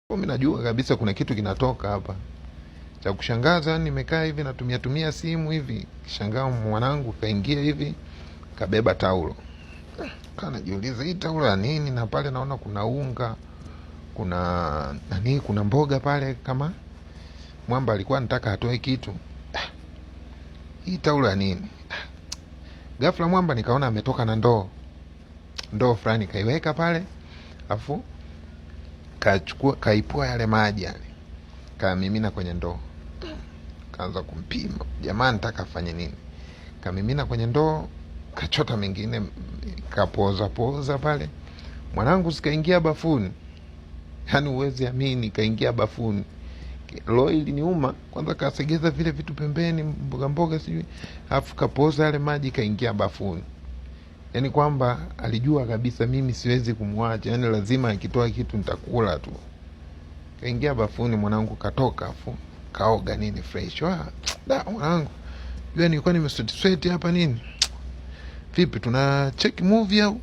Mimi najua kabisa kuna kitu kinatoka hapa. Cha kushangaza, nimekaa hivi natumia tumia simu hivi, kishangaa mwanangu kaingia hivi kabeba taulo. Kanajiuliza hii taulo ya nini? Na pale naona kuna unga, kuna nani, kuna mboga pale, kama mwamba alikuwa anataka atoe kitu. Hii taulo ya nini? Ghafla mwamba nikaona ametoka na ndoo, ndoo fulani kaiweka pale, afu kachukua kaipua yale maji yale kamimina kwenye ndoo, kaanza kumpima jamaa, nataka afanye nini? Kamimina kwenye ndoo, kachota mengine, kapoza poza pale. Mwanangu sikaingia bafuni, yani uwezi amini, kaingia bafuni. Roho iliniuma kwanza, kasegeza vile vitu pembeni, mboga mboga sijui, afu kapoza yale maji, kaingia bafuni. Yani kwamba alijua kabisa mimi siwezi kumwacha, yani lazima akitoa kitu nitakula tu. Kaingia bafuni mwanangu, katoka afu kaoga nini fresh. Da mwanangu, jua nilikuwa nimesweat sweat hapa nini. Vipi, tuna check movie au?